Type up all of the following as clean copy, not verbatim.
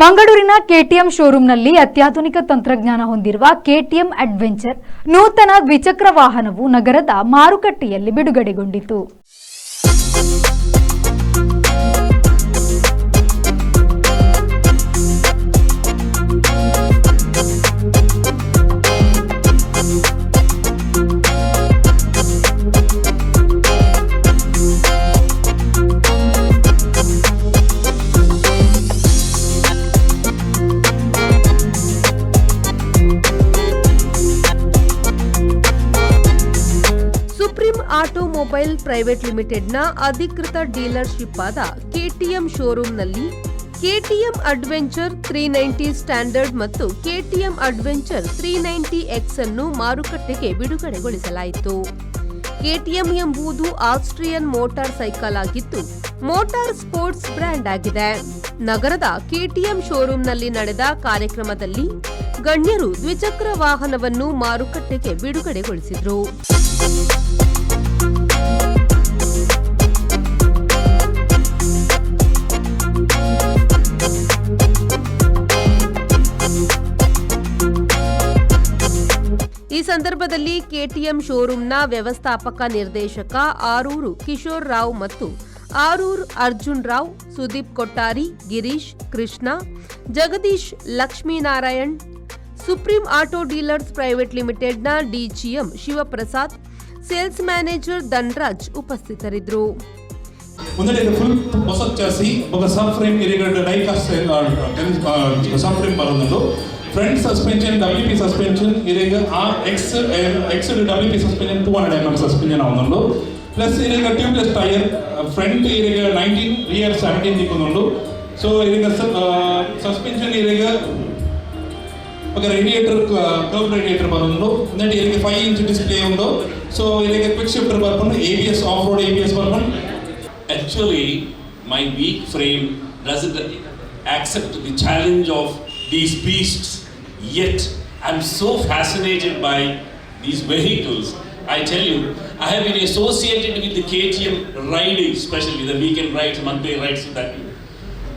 ಮಂಗಳೂರಿನ ಕೆಟಿಎಂ ಶೋರೂಂನಲ್ಲಿ ಅತ್ಯಾಧುನಿಕ ತಂತ್ರಜ್ಞಾನ ಹೊಂದಿರುವ ಕೆಟಿಎಂ ಅಡ್ವೆಂಚರ್ ನೂತನ ದ್ವಿಚಕ್ರ ವಾಹನವು ನಗರದ ಮಾರುಕಟ್ಟೆಯಲ್ಲಿ ಬಿಡುಗಡೆಗೊಂಡಿತು. ಸುಪ್ರೀಂ ಆಟೋಮೊಬೈಲ್ ಪ್ರೈವೇಟ್ ಲಿಮಿಟೆಡ್ನ ಅಧಿಕೃತ ಡೀಲರ್ಶಿಪ್ ಆದ ಕೆಟಿಎಂ ಶೋರೂಂನಲ್ಲಿ ಕೆಟಿಎಂ ಅಡ್ವೆಂಚರ್ 390 ಸ್ಟ್ಯಾಂಡರ್ಡ್ ಮತ್ತು ಕೆಟಿಎಂ ಅಡ್ವೆಂಚರ್ 390 ಎಕ್ಸ್ ಅನ್ನು ಮಾರುಕಟ್ಟೆಗೆ ಬಿಡುಗಡೆಗೊಳಿಸಲಾಯಿತು. ಕೆಟಿಎಂ ಎಂಬುದು ಆಸ್ಟ್ರಿಯನ್ ಮೋಟಾರ್ ಸೈಕಲ್ ಆಗಿದ್ದು, ಮೋಟಾರ್ ಸ್ಪೋರ್ಟ್ಸ್ ಬ್ರ್ಯಾಂಡ್ ಆಗಿದೆ. ನಗರದ ಕೆಟಿಎಂ ಶೋರೂಂನಲ್ಲಿ ನಡೆದ ಕಾರ್ಯಕ್ರಮದಲ್ಲಿ ಗಣ್ಯರು ದ್ವಿಚಕ್ರ ವಾಹನವನ್ನು ಮಾರುಕಟ್ಟೆಗೆ ಬಿಡುಗಡೆಗೊಳಿಸಿದರು. ಈ ಸಂದರ್ಭದಲ್ಲಿ ಕೆಟಿಎಂ ಶೋರೂಂನ ವ್ಯವಸ್ಥಾಪಕ ನಿರ್ದೇಶಕ ಆರೂರು ಕಿಶೋರ್ ರಾವ್ ಮತ್ತು Aroor Arjun Rao, Sudeep Kottari, Girish, Krishna, Jagadish, Lakshminarayan, supreme auto dealers private ಲಿಮಿಟೆಡ್ನ DGM Shivaprasad, sales manager Dhanraj ಉಪಸ್ಥಿತರಿದ್ದರು. ಒಂದೆಡೆ ಫುಲ್ ಹೊಸ ಚಾಸಿ ಬೊಕ ಸಬ್ ಫ್ರೇಮ್ ಇರಿಗಡ್ ಡೈಕಾಸ್ಟ್ ಸಬ್ ಫ್ರೇಮ್ ಬರೋದುಂಡು. Front suspension W P suspension ಇರೆಗ್ ಆ X X W P suspension, 200 MM suspension ಆವೊಂದುಂಡು. ಪ್ಲಸ್ ಇರೆಗ್ ಟ್ಯೂಬ್ಲೆಸ್ ಟೈರ್, ಫ್ರಂಟ್ ಇರೆಗ್ 19, ರಿಯರ್ 17 ತಿಕ್ಕೊಂದುಂಡು. ಸೊ ಇರೆಗ್ ಸಸ್ಪೆನ್ಷನ್ ಇರೆಗ್ ಬೊಕ ರೇಡಿಯೇಟರ್, ಕರ್ವ್ ರೇಡಿಯೇಟರ್ ಬರೋದುಂಡು. ನೆಟ್ ಇರೆಗ್ 5 ಇಂಚ್ ಡಿಸ್ಪ್ಲೇ ಉಂಡು. ಸೊ ಇರೆಗ್ ಕ್ವಿಕ್ ಶಿಫ್ಟರ್ ಬರ್ಪುಂಡು, ಎಬಿಎಸ್, ಆಫ್ ರೋಡ್ ಎಬಿಎಸ್ ಬರ್ಪುಂಡು. Actually, my weak frame doesn't accept the challenge of these beasts. Yet, I'm so fascinated by these vehicles. I tell you, I have been associated with the KTM riding, especially the weekend rides, monthly rides, that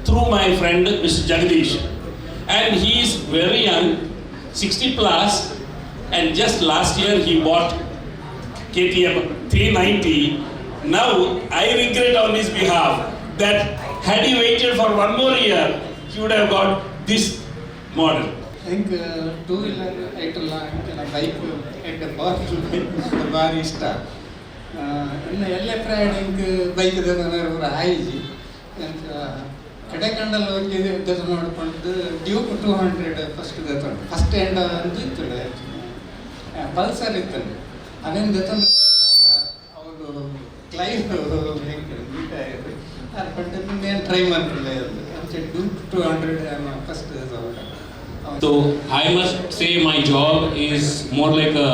through my friend Mr. Jagadish. And he is very young, 60 plus, and just last year he bought KTM 390. Now I regret on his behalf that had he waited for one more year, he would have got this model. ಎಂಕ್ to wheeler ಐಟಲ್ಲ ಎಂಕೆಲ್ಲ bike, ಎಡ್ಡೆ powerful bike ಭಾರಿ ಇಷ್ಟ. ಇನ್ನು ಎಲ್ಲೆ ಪ್ರಯಾಣ ಎಂಕ್ bike ಪೂರ ಆಯಿಜಿ. ಎಂಚ ಕಡೆ ಕಂಡಲ್ಲಿ ಹೋಗಿ ದೆತೊನೊಡು ಡ್ಯೂಕ್ 200 ಫಸ್ಟ್ ದೆತೊಂಡು. ಫಸ್ಟ್ ಎಂಡ ಅಂದು ಇತ್ತು, ಪಲ್ಸರ್ ಇತ್ತು. ಅವೇನು ದೆತೊಂಡು ಅವರು ಕ್ಲೈವ್ ಎಂಕ್ ಮೀಟ್ ಆಯಿತು. ಅದು ಪಂಡ ಏನು ಟ್ರೈ ಮಲ್ಪುಲೆ ಅಂಚ ಡ್ಯೂಕ್ 200 ಫಸ್ಟ್ ದೆತೊಂಡು. So I must say my job is more like a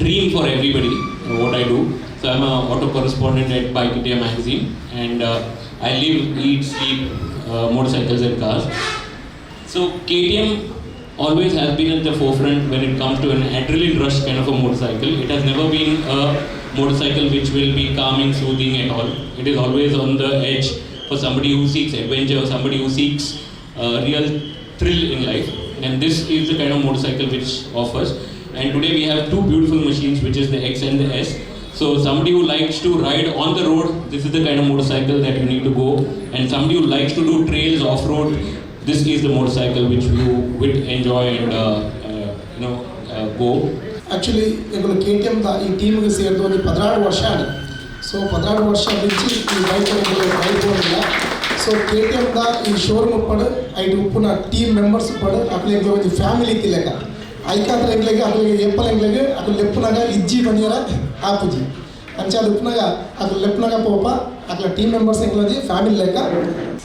dream for everybody, what I do. So I'm a auto correspondent at Bike India magazine, and I live, eat, sleep motorcycles and cars. So KTM always has been at the forefront when it comes to an adrenaline rush kind of a motorcycle. It has never been a motorcycle which will be calming, soothing at all. It is always on the edge for somebody who seeks adventure, somebody who seeks real thrill in life. And this is the kind of motorcycle which offers. And today we have two beautiful machines, which is the X and the S. So somebody who likes to ride on the road, this is the kind of motorcycle that you need to go. And somebody who likes to do trails off-road, this is the motorcycle which you would enjoy and go. Actually ಎಂಕುಲು ಕೆಟಿಎಮ್ದ ಈ ಟೀಮ್ಗೆ ಸೇರ್ದು ಒಂದು 12 ವರ್ಷ ಆಂಡ್. ಸೊ 12 ವರ್ಷ ದಿಂಚಿ ಈ bike ಎಂಕುಲು ride ಪೋಂಡಿಲ್ಲ. ಸೊ ಕೆಟಿಎಮ್ದ ಈ ಶೋರೂಮ್ ಉಪ್ಪಡು, ಐಟ್ ಉಪ್ಪುನ ಟೀಮ್ ಮೆಂಬರ್ಸ್ ಉಪ್ಪಡು, ಅಕ್ಲೆ ಎಂಕ್ಲೆ ಒಂಜಿ ಫ್ಯಾಮಿಲಿ ಇತ್ತಿಲೆಕ್ಕ. ಐಕಾತ್ರ ಎಂಕ್ಲೆಗ್ ಅಕ್ಲೆಗ್ ಏಪಲ ಎಂಕ್ಲೆಗ್ ಅಕುಲು ಲೆಪ್ಪುನಾಗ ಇಜ್ಜಿ ಪನಿಯರ ಆಪುಜಿ. ಅಂಚ ಅದು ಉಪ್ಪುನಾಗ ಅಕುಲು ಲೆಪ್ಪುನಾಗ ಪೋಪ. ಅಕ್ಲ ಟೀಮ್ ಮೆಂಬರ್ಸ್ ಎಂಕ್ಲೆ ಫ್ಯಾಮಿಲಿ ಲೆಕ್ಕ.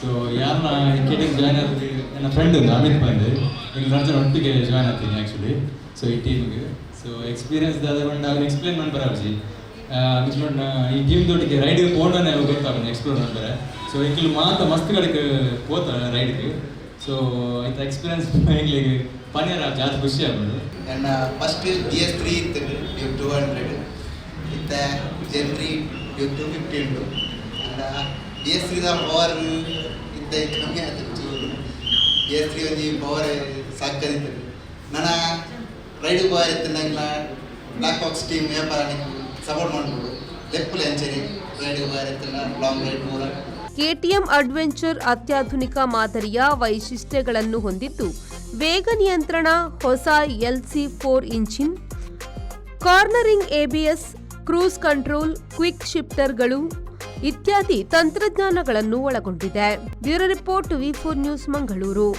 ಸೊ ಯಾರನ್ನ ಕೆಟಿಎಮ್ ಜಾಯ್ನ್ ಆದ್ರೆ, ನನ್ನ ಫ್ರೆಂಡ್ ಒಂದು ಅಮಿತ್ ಬಂದು, ಈಗ ರಡ್ಡ್ ಜನ ಒಟ್ಟಿಗೆ ಜಾಯ್ನ್ ಆಗ್ತೀನಿ ಆ್ಯಕ್ಚುಲಿ. ಸೊ ಈ ಟೀಮ್ಗೆ ಸೊ ಎಕ್ಸ್ಪೀರಿಯನ್ಸ್ ದಾದ ಪಂಡ ಅವ್ನು ಎಕ್ಸ್ಪ್ಲೇನ್ ಮನ್ಪರ ಆಪುಜಿ. ಈ ಟೀಮ್ ದೊಟ್ಟಿಗೆ ರೈಡ್ ಪೋಂಡನೆ ಗೊತ್ತಾಪುಂಡು ಎಕ್ಸ್ಪ್ಲೋರ್ ಮನ್ಪರೆ. ಸೊ ಎಂಕುಲು ಮಾತ ಮಸ್ತ್ ಕಡೆಕ್ ಪೋತ ರೈಡ್ಗೆ. ಸೊ ಐತ ಎಕ್ಸ್ಪೀರಿಯನ್ಸ್ ಎಂಕ್ಲೆಗ್ ಪನಿಯರ ಜಾಸ್ತಿ ಖುಷಿ ಆಪುಂಡು. ನನ್ನ ಫಸ್ಟ್ ಡಿಎಸ್ 3 ಇತ್ತು, ಡ್ಯೂಕ್ 200 ಇತ್ತೆ ಜೆನ್ 3 ಡ್ಯೂಕ್ 250 ಉಂಡು. ಅಂಡ ಡಿಎಸ್ 3ದ ಪವರ್ ಇತ್ತೆ ಕಮ್ಮಿ ಆಯ್ತು ಚೂರು. ಬಿ ಎಸ್ ತ್ರೀ ಒಂಜಿ ಪವರ್ ಸಾಕದಿತ್ತದು. ನನ ರೈಡ್ ಪವರ್ ಇತ್ತಿನಂಗ್ಲ ಬ್ಲ್ಯಾಕ್ ಬಾಕ್ಸ್ ಟೀಮ್ ವ್ಯಾಪಾರ ಸಪೋರ್ಟ್ ಮಾಡ್ಬೋದು. ಲೆಪ್ಪುಲೆ ಅಂಚನೆ ರೈಡ್ ಪವರ್ ಇತ್ತಿನ ಲಾಂಗ್ ರೈಡ್ ಪೂರ. ಕೆಟಿಎಂ ಅಡ್ವೆಂಚರ್ ಅತ್ಯಾಧುನಿಕ ಮಾದರಿಯ ವೈಶಿಷ್ಟ್ಯಗಳನ್ನು ಹೊಂದಿದ್ದು, ವೇಗ ನಿಯಂತ್ರಣ, ಹೊಸ LC 4 engine, cornering ABS, cruise control, quick ಶಿಫ್ಟರ್ಗಳು ಇತ್ಯಾದಿ ತಂತ್ರಜ್ಞಾನಗಳನ್ನು ಒಳಗೊಂಡಿದೆ. Bureau report, V4 news, Mangaluru.